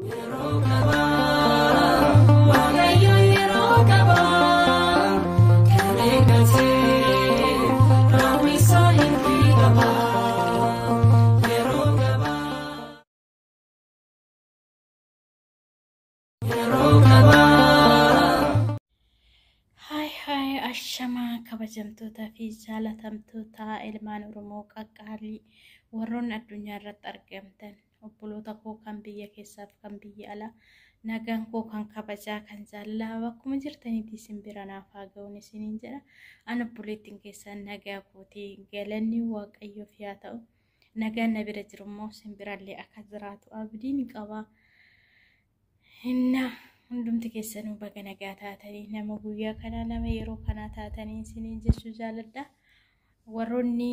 Yeroo qabaa, Waaqayyo yeroo qabaa, kan eeggatee raawwisaa hin qabaa. Yeroo qabaa. Yeroo qabaa. Haay haay, ashamaa kabajamtootaa fi jaalatamtoota ilmaan Oromoo qaqqaalii warroonni addunyaa irratti argamtan, obboloota koo kan biyya keessaaf kan biyya alaa, nagaan koo kan kabajaa kan jaalalaa bakkuma jirtanitti isin bira naaf haa ga'uun isiniin jedha. An obboleettiin keessan nagaa kootii, galanni Waaqayyoof yaa ta'u. Nagaan na bira jiru immoo isin birallee akka jiraatu abdiin qaba. Inna hundumti keessanuu baga nagaa taatanii, nama guyyaa kanaa, nama yeroo kanaa taatanii isiniin jechuu jaaladha. Warroonni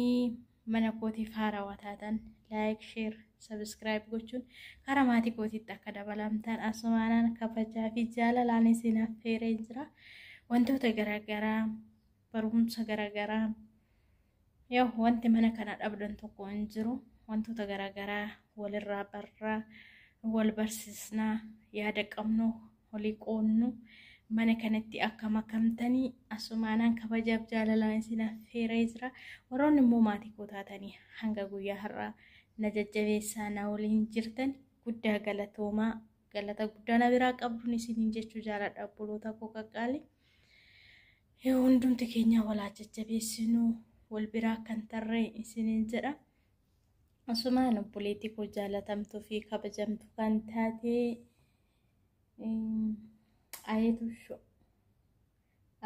mana kootiif haarawaa taatan like, share, subscribe gochuun karaa maatii kootiitti akka dabalamtan asumaanaan kabajaa fi jaalalaan isin affeeree jira. Wantoota garaagaraa, barumsa garaagaraa, yoo wanti mana kana dhabdan tokko hin jiru. Wantoota garaagaraa walirraa barraa, wal barsiisnaa, yaada qabnu walii qoonnu, mana kanatti akka makamtanii asumaanaan kabajaaf jaalalaan isin affeeree jira. Warroonni immoo maatii koo taatanii hanga guyyaa har'aa na jajjabeessaa na waliin jirtan guddaa galatoomaa, galata guddaa na biraa qabduun isiniin jechuu jaaladha, obboloota koo qaqqaali. Hundumti keenya walaa jajjabeessinuu, wal biraa kan tarree isiniin jedha. Asumaan obboleettii koo jaalatamtuu fi kabajamtuu kan taate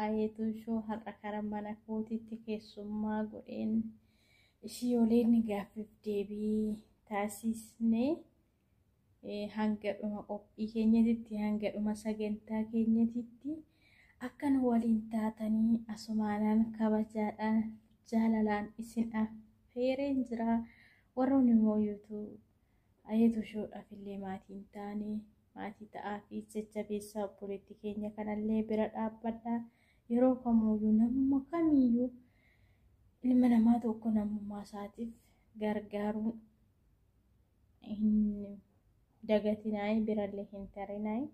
Ayeetuu Shoo har'a karaa mana kootiitti keessummaa godheen ishii waliin gaaffiif deebii taasisnee, hanga dhuma qophii keenyatitti, hanga dhuma sagantaa keenyatitti akka nu waliin taatanii asumaanaan kabajaadhaan jaalalaan isin affeereen jira. Warroonni immoo YouTube Ayeetuu Shoodhaaf illee maatii hin taane maatii ta'aa fi jajjabeessaa, obboleettii keenya kanallee bira dhaabbadhaa. Yeroo kamuyyuu namuma kamiyyuu, ilma namaa tokko namummaa isaatiif gargaaruun hin dagatinaayi, birallee hin tarinaayi.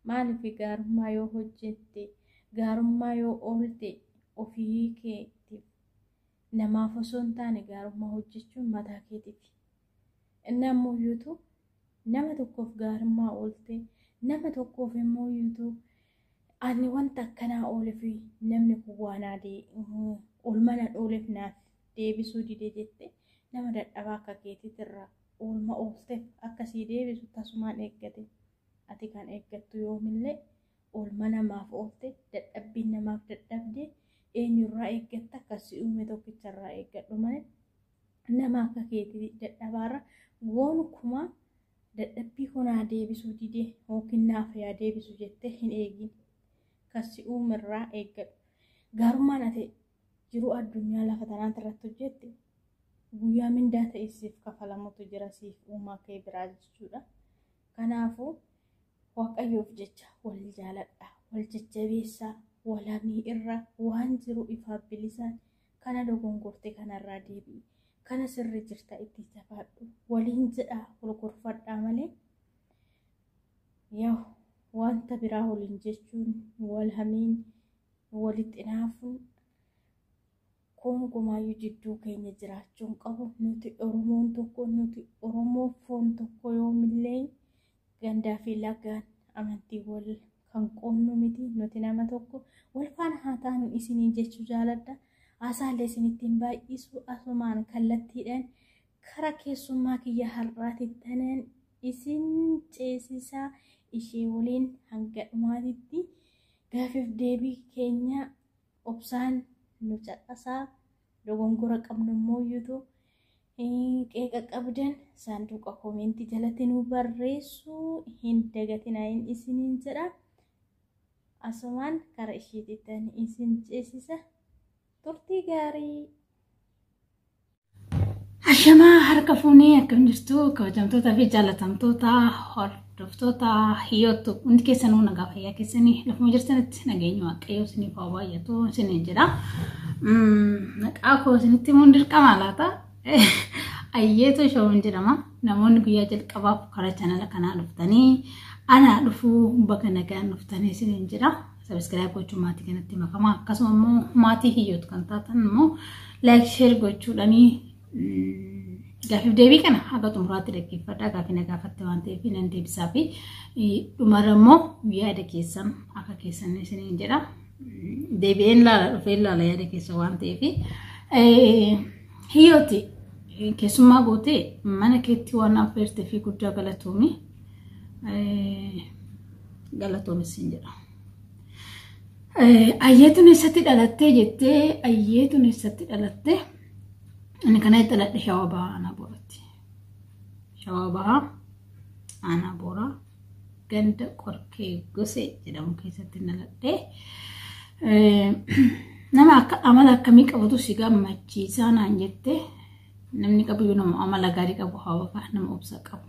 Maaliif? Gaarummaa yoo hojjette, gaarummaa yoo oolte, ofii keetiif, namaaf osoo hin taane gaarummaa hojjechuun mataa keetiif. Inni ammoo yuutuu nama tokkoof gaarummaa oolte, nama tokkoof immoo yuutuu ani wanta akkanaa ooleef namni kun waan oolma na ooleef naaf deebisuu dide jette, nama dadhabaa akka keetiitti irraa oolma oolteef akkasii deebisu tasumaan eeggate. Ati kan eeggattu yoomillee oolma namaaf oolte, dadhabbiin namaaf dadhabde eenyurraa eeggatta? Akkasii uume tokkicharraa eeggadhu malee nama akka keetii dadhabaarra gonkumaa dadhabbii kunaa deebisuu dide yookiin naaf yaa deebisu jettee hin eegin. Kasi uumirraa eeggadhu. Gaarummaan ati jiruu addunyaa lafa tanaatti irratti hojjette guyyaa mindaa ta'e siif kafalamutu jira, siif uumaa kee biraa jechuudha. Kanaafuu Waaqayyoof jecha wal jaaladha, wal jajjabeessaa, wal hamii irra waan jiru ifaaf bilisaan kana dogongorte kanarraa deebi'i, kana sirri jirta itti jabaadhu waliin jedhaa, wal gorfadhaa malee yaa wanta biraa waliin jechuun, wal hamiin, walitti hinaafuun gonkumaayyuu jidduu keenya jiraachuu hin qabu. Nuti Oromoon tokko, nuti Oromoo foon tokko, yoomillee gandaa fi lagaan amantii wal kan qoonnu miti. Nuti nama tokko, wal faana haa taanu isinii jechuu jaaladha. Haasaallee isinitti hin baay'isu, asumaan kallattiidhaan kara keessummaa kiyya har'aatti tanan isin ceesisaa. Ishee waliin hanga dhumaatitti gaafiif deebii keenya obsaan nu caqasaa. Dogongora qabnu immoo yuutuu qeeqa qabdan saanduqa koomentii jalatti nu barreessuu hin dagatinaa isiniin jedha. Asumaan kara isheetitti isin ceesisa. Turtii gaarii. Ashamaa, harka fuunee, akkam jirtu kabajamtoota fi jaalatamtoota hordoftoota Hiyyootu? Hundi keessanuu nagaa fayyaa keessanii lafuma jirtanitti nageenya Waaqayyoo isiniif haa baay'atu isiniin jedha. Maqaa koo isinitti himuun dirqama laata? Ayyeetu Showuun jedhama. Namoonni guyyaa jalqabaaf karaa chaanala kanaa dhuftanii anaa dhufuu bakka nagaan dhuftanii isiniin jedha. Subscribe gochuun maatii kanatti makama. Akkasuma immoo maatii Hiyyootu kan taatan immoo like, share gochuudhaanii gaafiif deebii kana haga xumuraatti dhaggeeffadhaa. Gaafii na gaafatte waan ta'eef nan deebisaa fi dhumarra immoo yaada keessan akka keessan isiniin jedha. Deebi'een laala, dhufeen laala yaada keessa waan ta'eef. Hiyyooti keessummaa gootee mana keetti waan affeertee fi guddaa galatoomi. Galatoomi siin jedha. Ayyeetuun eessatti dhalattee jettee, Ayyeetuun eessatti dhalattee? Inni kana itti dhaladhe Shawaa Bahaa, Aanaa Booratti. Shawaa Bahaa, Aanaa Booraa, ganda Qorkee Gosee jedhamu keessatti dhaladhe. Nama akka amala akkamii qabatu si gammachiisaa naan jette, namni qabu nama amala gaarii qabu, hawwataa, nama obsa qabu.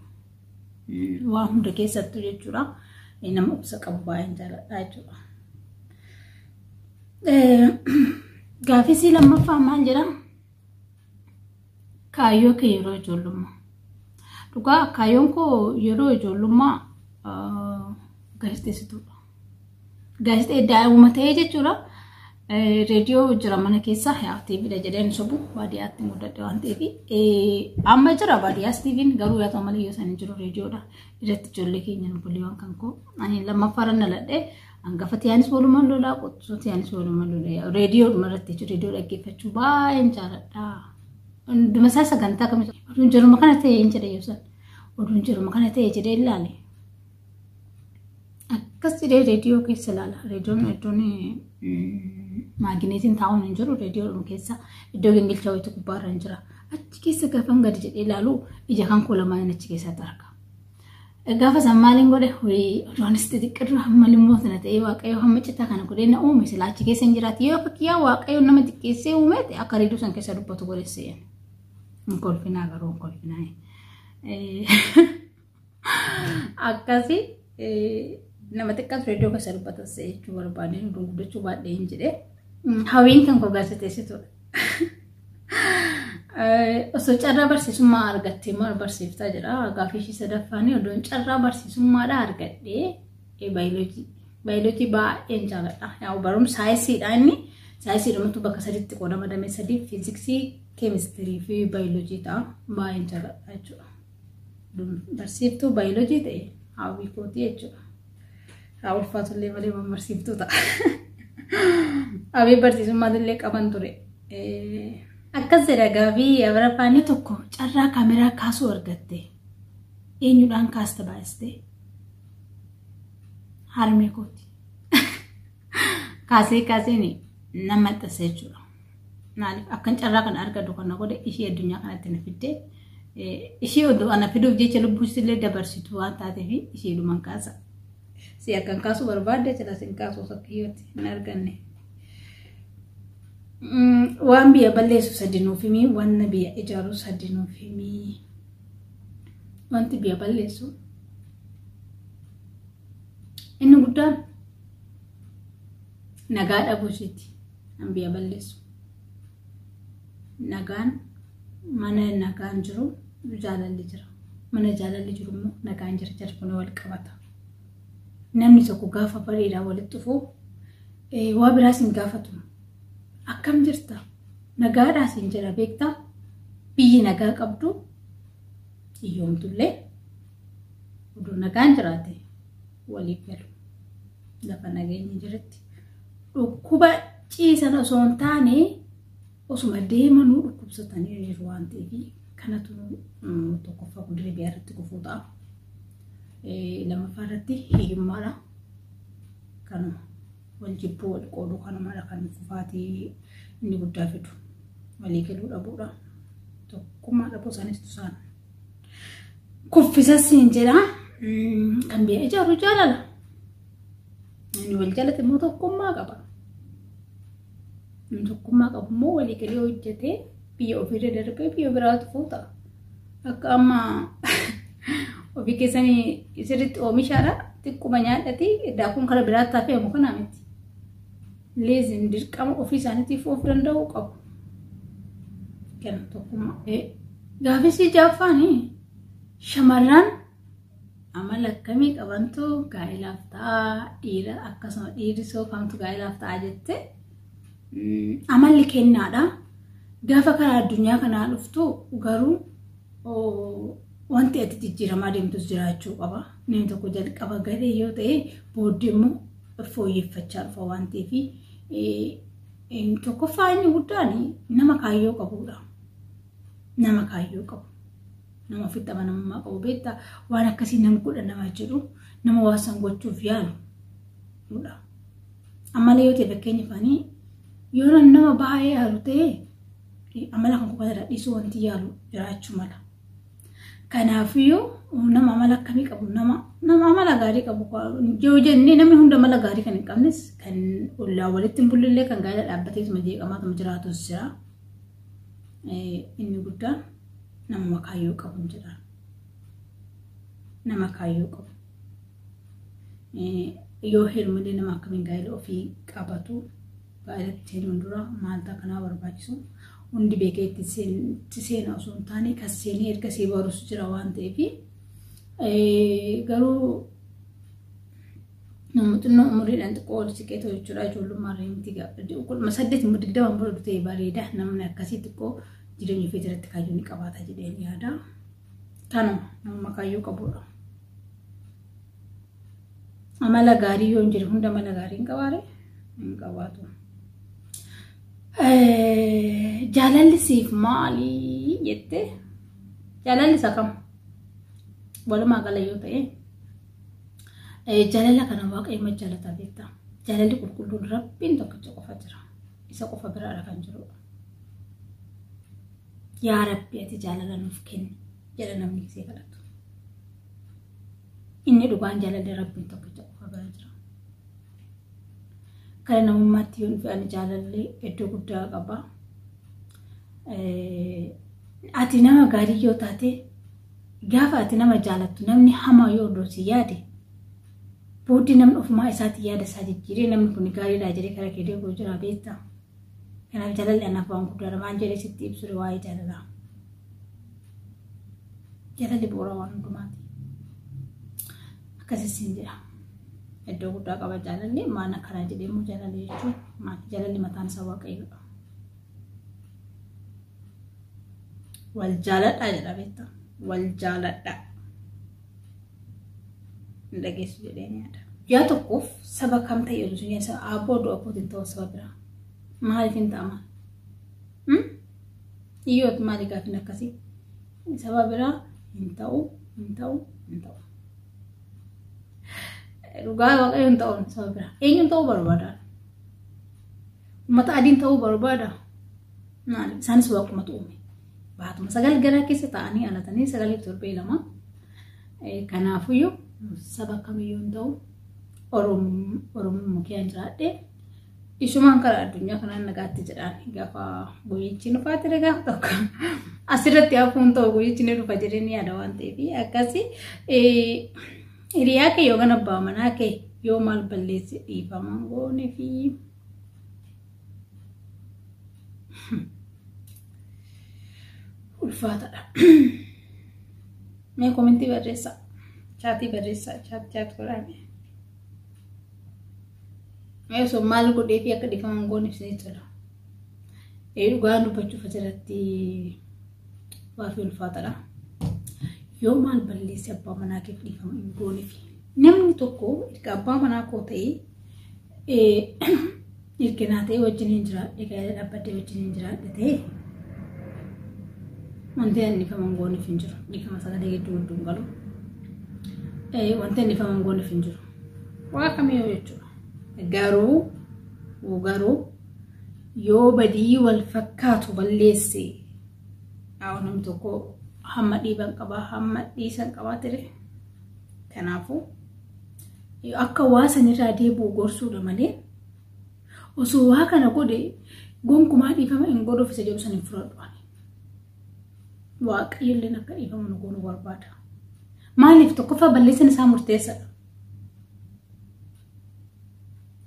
Waan hunda keessattuu jechuudha. Nama obsa qabu baay'een jaalladha jechuudha. Gaaffiisii lammaffaa maal jedhaa? Kaayyoo kee yeroo ijoollummaa. Dhugaa kaayyoon koo yeroo ijoollummaa gaazexeessituudha. Gaazexee daa'imuma ta'ee jechuudha. Reediyoo jira mana keessa, yaa TVdha jedheen sobu, baadiyyaatti guddadhe waan ta'eef. Amma jira baadiyyaas TVn, garuu yaa ta'u malee yoo isaan jiru reediyoodha. Irratti ijoollee keenya obboleewwan kan koo ani lammaffaarra dhaladhe, hangafa tiyaanis walumaan lolaa, qotisoo tiyaanis walumaan lolaa, reediyoodhuma irratti jechuudha. Reediyoo dhaggeeffachuu baay'een jaaladha. Hunduma isaa sagantaa kamitu oduun jiruma kana ta'e hin jedhe, yoo san oduun jiruma kana ta'e jedhee ilaale. Akkas jedhee reediyoo keessa ilaala. Reediyoon iddoon maagineetiin taa'uun hin jiru, reediyoodhuma keessa iddoo gingilchaa wayitu gubbaarra hin jira. Achi keessa gaafan gadi jedhee ilaalu ija kan koo lamaan achi keessatti arga. Gaafa san maaliin godhe? Odoonis xixiqqirra hamma immoo sana ta'ee Waaqayyo hamma citaa kana godhee na uume, silaa achi keessa hin jiraati. Yoo fakkiyaa Waaqayyo nama xiqqeessee uume akka reediyoo san keessa dubbatu godhessee. Hin kolfinaa, garuu hin kolfinaa. Akkasii nama xiqqaatu reediyoo keessa dubbata jechuu barbaade, oduu guddachuu baadhee hin jedhee. Hawwiin kan koo gaazexeessituudha. Osoo carraa barsiisummaa argattee maal barsiiftaa jedha. Gaaffii ishii sadaffaanii, odoon carraa barsiisummaadhaa argadhee baayoloojii. Baayoloojii baay'een jaaladha. Yaa barumsa saayinsiidha inni. Saayinsiidhumatu bakka sadiitti qoodama, damee sadii: fiiziksii, keemistirii fi baayoloojii ta'a. Baay'een jaaladha jechuudha. Barsiiftuu baayoloojii ta'e hawwii kootii jechuudha. Haa ulfaatullee malee barsiiftuu ta'a. Hawwii barsiisummaallee qaban ture. Akkas jedha gaafii afuraffaanii tokko, carraa kaameraa kaasuu argatte eenyudhaan kaasta baay'iste? Harmee kooti. Kaasee kaaseen nama maxxansa jechuudha. Maaliif akkan carraa kana argadhu kana godhe ishee addunyaa kanatti na fidde, ishee oduu ana fiduuf jecha lubbuu illee dabarsitu waan taateef ishee dhuman kaasa. Si akkan kaasuu barbaadde jala sin kaasuu sakkiyyootti hin arganne. Waan biyya balleessu sadi nuuf himi, waan biyya ijaaru sadi nuuf himi. Wanti biyya balleessu inni guddaan nagaa dhabuu isheeti kan biyya balleessu. Nagaan mana nagaan jiru jaalalli jira. Mana jaalalli jiru immoo nagaan jira, jara kun wal qabata. Namni tokko gaafa bareedaa walitti dhufu waa biraas hin gaafatu. Akkam jirta? Nagaadhaas hin jedha beektaa? Biyyi nagaa qabdu hiyyoomtullee oduu nagaan jiraate waliif galu. Lafa nageenyi jirutti dhukkuba ciisan osoo hin taane osuma deemanuu dhukkubsatanii jiru waan ta'eef, kanatu tokkoffaa guddina biyyaa irratti gufuu ta'a. Lammaffaa irratti hiyyummaadha. Kanuma wal jibbuu, wal qooduu, kanumadha kan kufaatii inni guddaa fidu. Walii galuu dhabuudha. Tokkummaa dhabuu isaanis tusaan. Kuffisas hin jedha. Kan biyya ijaaru jaalala. Inni wal jaalate immoo tokkummaa qaba. Inni tokkummaa qabu immoo walii galee hojjetee biyya ofiirra darbee biyya biraatu fuuta. Akka amma ofii keessanii sirriitti oomishaadha. Xiqquma nyaadhati daakuun kara biraatti hafeemu kana miti. Leezim dirqama ofii isaaniitiif of danda'uu qabu. Kana tokkummaa. Gaaffiin ja'affaan shamarran amala akkamii qabantu gaa'ilaaf ta'a, dhiira akkasuma dhiirri sookamtu gaa'ilaaf ta'a jette. Amalli kennaadha. Gaafa karaa addunyaa kanaa dhuftu garuu wanti ati jijjiiramaa deemtus jiraachuu qaba. Namni tokko jalqaba gadee yoo ta'e booddee immoo fooyyeffachaa dhufa waan ta'eef tokkoffaa inni guddaan nama kaayyoo qabudha. Nama kaayyoo qabu. Nama ofitti amanamummaa qabu beektaa waan akkasii nama godha nama jedhu nama waan san gochuuf yaalu. Amala yoo ta'e fakkeenyaaf yoo nama baay'ee yaalu ta'e amala kan qofa irraa dhiisuu wanti yaalu jiraachuu mala. Kanaafiyyuu nama amala akkamii qabu nama amala gaarii qabu yoo jennee namni hunda amala gaarii kan hin qabnes kan ollaa walitti hin bullillee kan gaa'ela dhaabbateetuma jeeqamaatuma jiraatus jira. Inni guddaan nama kaayyoo qabu jedha. Nama kaayyoo qabu. Yoo heerumallee nama akkamiin gaa'ela ofii qabatu gaa'elatti seenuun dura maaltu akkanaa barbaachisu hundi beekee itti seena osoo hin taane kan seenee erga sii barus jira waan ta'eef garuu nama xinnoo umuriidhaan xiqqoo ol siqee ta'u jechuudha ijoollummaa irra miti 18 20 booda ta'e bareeda namni akkasii xiqqoo jireenya ofii jalatti kaayyoo ni qabaata jedheen yaada. Kanuma nama kaayyoo qabudha. Amala gaarii yoo hin jiru hunda amala gaarii hin qabaare hin qabaatu. Jaalalli siif maali jettee jaalalli isa kam? Walumaa gala yoo ta'e jaalala kana waaqayyo jaalata beektaa. Jaalalli qulqulluun rabbiin tokkicha qofa jira. Isa qofa biraadha kan jirudha. Yaa Rabbi ati jaalala nuuf kenni jedha namni isee kadhatu. Inni dhugaan jaalalli rabbiin tokkicha qofa bira jira. Kara namummaatti yoo dhufe ani jaalalli iddoo guddaa qaba. Ati nama gaarii yoo taate gaafa ati nama jaalattu namni hamaa yoo odoo si yaade booddee namni ofumaa isaatti yaada isaa jijjiiree namni kun gaariidha jedhee karaa kee deebi'u jira beektaa. Kanaaf jaalalli anaaf waan guddaadha. Maal jedhee sitti ibsu waa'ee jaalalaa. Jaalalli bu'uura waan hundumaati. Akkasii siin jedha. Iddoo guddaa qaba jaalalli. Maal akkanaa jedhee immoo jaalalli jechuun maal jaalalli mataan isaa waaqayyoodha. Wal jaaladhaa jedha beektaa. Wal jaaladhaa. Hin dhageessu jedhee ni yaada. Guyyaa tokkoof saba kam ta'e osoo hin saba abboo oduu abbootiin ta'u saba biraa. Maaliif hin ta'ama? Iyyooti maali gaafin akkasii? Saba biraa hin ta'u, hin ta'u, hin ta'u. Dhugaa waaqayyo hin ta'u saba biraa. Eenyuun ta'uu barbaada? Uummata adiin ta'uu barbaada? Maaliif? Isaanis waaqumatu uume. Baatuma sagal garaa keessa taa'anii alatanii 9 7 2. Kanaafuyyuu saba kamiyyuu hin ta'u Oromoo kiyaan jiraadhee isumaan karaa addunyaa kanaan nagaatti jedhaan gaafa guyyichi nufaatti gaafa tokko asirratti hafuun ta'u guyyichi ni dhufa jedhee ni yaada waan ta'eef akkasii hiriyaa kee yookaan abbaa manaa kee yoo maal balleesse dhiifama goone fi ulfaataadha. Mee comment barreessaa. Chat barreessaa. Chat chat godhaa. Mee osoo maal godhee fi akka dhiifama hin goone isinii tola. Dhugaan dubbachuuf asirratti waa fi ulfaataadha. Yoo maal balleesse abbaa manaa keef dhiifama hin gooneef. Namni tokko erga abbaa manaa koo ta'ee erga ta'ee wajjin hin jiraadhe gaa'ela dhaabbadhee wajjin hin jiraadhe ta'ee wanti ani dhiifama hin gooneef hin jiru. Dhiifama sagalee gidduu gidduu hin galu. Wanti ani dhiifama hin gooneef hin jiru. Waa kamiyyuu jechuudha. Garuu yoo badii wal fakkaatu balleesse namni tokko hamma dhiiban qabaa hamma dhiisan qabaa ture. Kanaafuu akka waa sanirraa deebi'u gorsuudha malee osoo waa kana godhe gonkumaa dhiifama hin godhuuf isa jedhu san hin fudhadhu. Waaqayyoolleen akka dhiifama nu goonu barbaada. Maaliif tokkoffaa balleessan isaa murteessaadha.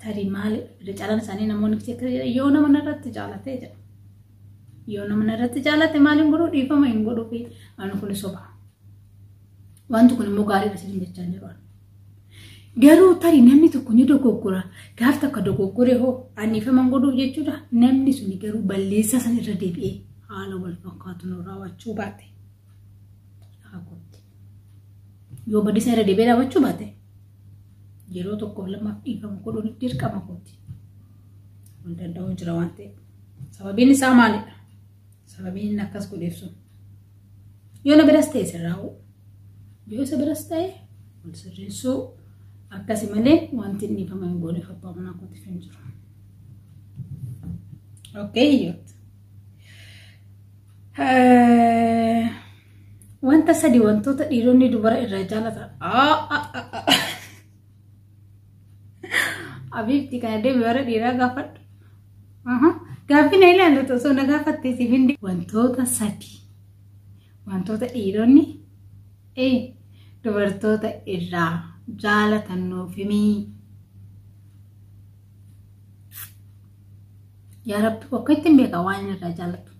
Tarii maali irra caalaan isaanii namoonni yoo nama narratti jaalatee jedha. Yoo nama irratti jaalate maaliin godhuu dhiifama hin godhuufi waan kun soba. Wanti kun immoo gaariidha isin jechaa jiru. Garuu tarii namni tokko ni dogoggora. Gaaf takka dogoggore hoo ani dhiifama hin godhuuf jechuudha. Namni suni garuu balleessaa san irra deebi'ee haala wal fakkaatu nu raawwachuu baate. Yoo balleessaa irra deebi'ee raawwachuu baate yeroo tokkoof lamaaf dhiifama godhuun dirqama kooti. Wal danda'uun jira waan ta'eef. Sababiin isaa maalidha? Sababiin inni akkas godheef sun. Yoo na biras ta'e sirraa'u. Yoo isa biras ta'e wal sirreessuu akkasi malee wanti inni dhiifama hin gooneef abbaa manaa kootiif hin jiru. Okay, hiyyoota. Wanta sadi wantoota dhiironni dubara irraa jaalatan. Abiibti kana deebi warra dhiiraa gaafadhu. Gaaffii na ilaallu osoo na gaafattee siif hin Wantoota sadi wantoota dhiironni dubartoota irraa jaalatan nuuf himii. Yaa Rabbi akka ittiin beekaa waan inni irraa jaalatu.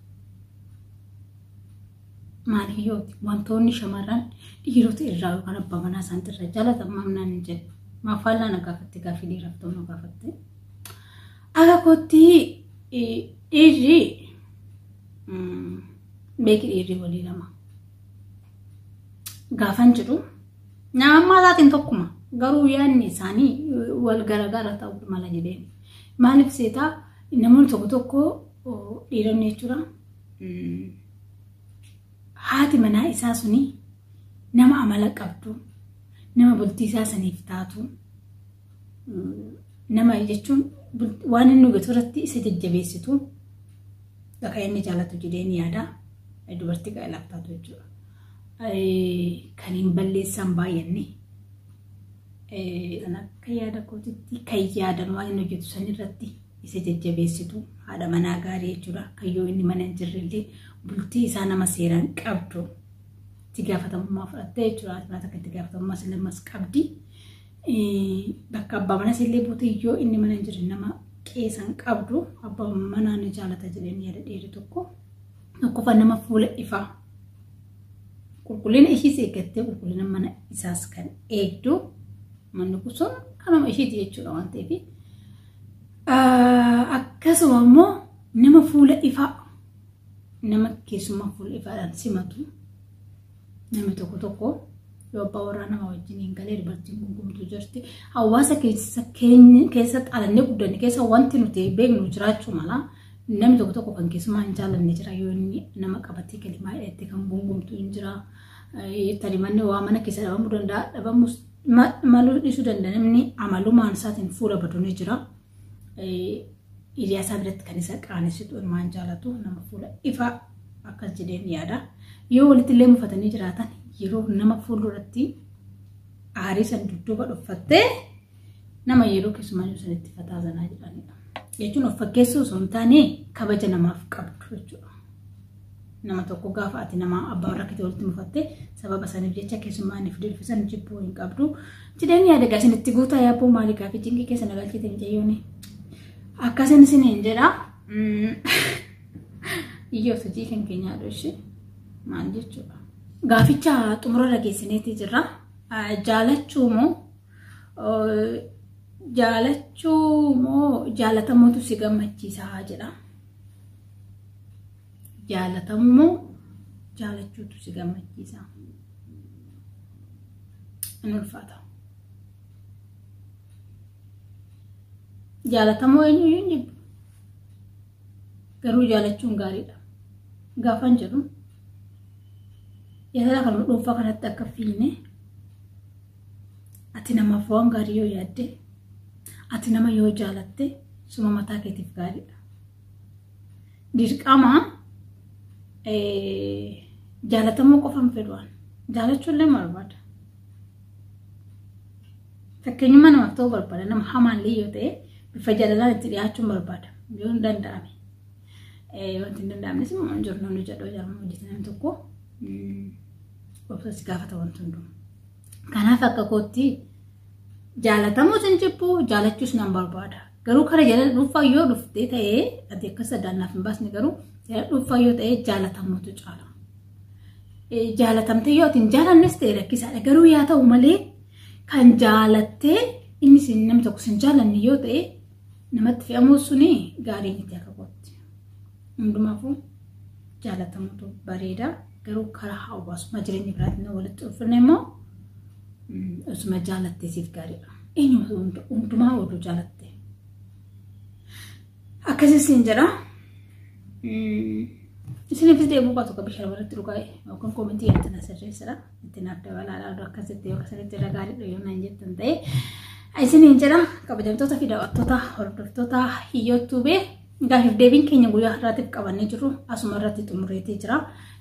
Maal hiyyooti wantoonni shamarran dhiirota irraa yookaan abbaa manaa isaanii irraa jaalatan maamnaan hin jedhu. Maaf faallaa na gaafatte gaaffii dhiiraaf ta'u na gaafatte. Akka kootti dhiirri beeki dhiirri walii lama. Gaafan jedhu nama isaatiin tokkuma garuu yaadni isaanii wal garagara ta'uu mala jedheen. Maaliif seetaa namoonni tokko tokko dhiironni jechuudha. Haati manaa isaa suni nama amala qabdu, nama bultii isaa saniif taatu, nama jechuun waan inni hubatu irratti isa jajjabeessitu akka inni jaalatu jedheen yaada. Dubartii qaelaaf taatu jechuudha. Kan hin balleessan baay'anne. Kan akka yaada kootitti kan yaadan waan inni hojjetu san irratti isa jajjabeessitu haadha manaa gaarii jechuudha. Kan yoo inni mana hin jirre bultii isaa nama seeraan qabdu itti gaafatamummaa fudhattee jechuudha. Haati manaa takka itti gaafatamummaa silmas qabdi. Bakka abbaa manas illee buute yoo inni mana hin jirre nama qeesan qabdu abbaa manaa ni jaalata jedheen yaada dhiirri tokko. Tokkoffaa nama fuula ifaa. Qulqullina ishiis eeggattee qulqullina mana isaas kan eegdu manni kun sun kanuma ishiiti jechuudha waan ta'eef. Akkasuma immoo nama fuula ifaa nama keessumaa fuula ifaadhaan simatu namni tokko tokko yoo abbaa warraa nama wajjin hin galee dubartiin gungumtuu jirti. Hawaasa keessa keessatti alannee guddanne keessa wanti nuti beeknu jiraachuu mala. Namni tokko tokko kan keessumaa hin jaallanne jira yoo inni nama qabatee kalimaa hidhattee kan gungumtu hin jira. Tarii manni waa mana keessa dhabamuu danda'a dhabamus maluu dhiisuu danda'a namni amalumaan isaatiin fuula badu ni jira. Hiriyaa isaa biratti kan isa qaanessitu ilmaan jaalatu nama fuula ifaa akkas jedheen yaada. Yoo walitti illee mufatanii jiraatan yeroo nama fuulduratti aarii san dudduuba dhuffattee nama yeroo keessumaa jiru sanitti fataa zanaa jedhanidha. Jechuun of fakkeessuu osoo hin taane kabaja namaaf qabdu jechuudha. Nama tokko gaafa ati nama abbaa warraa keetii walitti mufatte sababa saniif jecha keessumaa inni fidee dhufe san jibbuu hin qabdu. Jedheen yaada gaa isinitti guutaa yaabboo maalii gaaffii cinqii keessa na galchite mucayyooni. Akkasin isiniin jedha. Iyyoo hojii kan keenyaa ishee maal jechuudha. Gaaficha xumurarra geessineetii jirra. Jaalachuu moo jaalachuu moo jaalatamuutu si gammachiisaa jedha. Jaalatamuu moo jaalachuutu si gammachiisa. Inni ulfaata. Jaalatamuu eenyuyyuu hin jibbu. Garuu jaalachuun gaariidha. Gaafan jedhu jaalala kanuma dhuunfaa kanatti akka fiine ati namaaf waan gaarii yoo yaadde ati nama yoo jaalatte suma mataa keetiif gaariidha. Dirqama jaalatamuu qofa hin fedhu waan jaalachuu illee barbaada. Fakkeenyummaa namaaf ta'uu barbaada. Nama hamaallee yoo ta'e bifa jaalalaan itti dhiyaachuun barbaada. Yoo hin danda'ame. Wanti hin danda'amnes immoo hin jiru namni jedhu jaalama hojjetan namni tokko obsa si gaafata wanti hundumaa. Kanaaf akka kootti jaalatamuus hin jibbu jaalachuus nan barbaada. Garuu kara jaalala dhuunfaa yoo dhufte ta'ee ati akkas addaan naaf hin baasne garuu jaalala dhuunfaa yoo ta'e jaalatamuutu caala. Jaalatamtee yoo ati hin jaalannes ta'e rakkisaadha. Garuu yaa ta'u malee kan jaalattee inni sin namni tokko sin jaalanne yoo ta'e namatti fe'amuu suni gaarii miti akka kootti. Hundumaafuu jaalatamuutu bareeda. Garuu karaa hawaasummaa jireenya biraatiin walitti dhufne immoo osuma jaalattee siif gaariidha. Eenyuma hundumaa oduu jaalatte. Akkasii siin jedha. Isiniifis deebuu baatu akka bishaan walitti dhugaa yookaan koomentii itti na sirreessadha. Itti naaf dabalaadha akkasitti yoo akkasitti irra gaariidha yoo naan jettan ta'e. Isiniin jedha kabajamtoota fi daawwattoota hordoftoota Hiyyoo Tuubee gaafiif deebiin keenya guyyaa har'aatiif qabannee jirru asuma irratti xumureetee jira.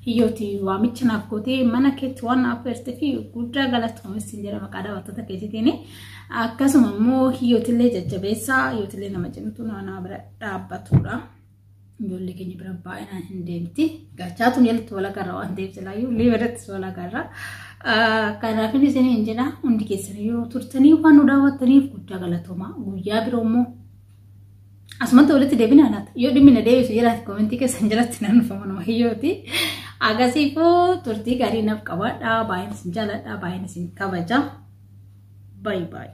Hiyyooti waamicha naaf gootee mana keetti waan naaf affeertee fi guddaa galatoomis siin jedha maqaa daawwattoota keetiitiin. Akkasuma immoo hiyyootillee jajjabeessaa hiyyootillee nama cimtuu nama bira dhaabbatudha. Ijoollee keenya bira baay'inaan hin deemti. Gachaatum jalatti wal agarra waan ta'eef silaayyuu illee birattis wal agarra. Kanaaf inni isiniin jedha hundi keessan yeroo turtanii waan nu daawwattaniif guddaa galatoomaa. Guyyaa biroo immoo asumatti walitti deebinaa laata? Yoo dhimmi na deebisu jiraate koomentii keessan jalatti nan dhufa manuma hiyyooti. Agasiifuu turtii gaarii naaf qabaadha. Baay'een isin jaaladha. Baay'een isin kabaja. Baay baay.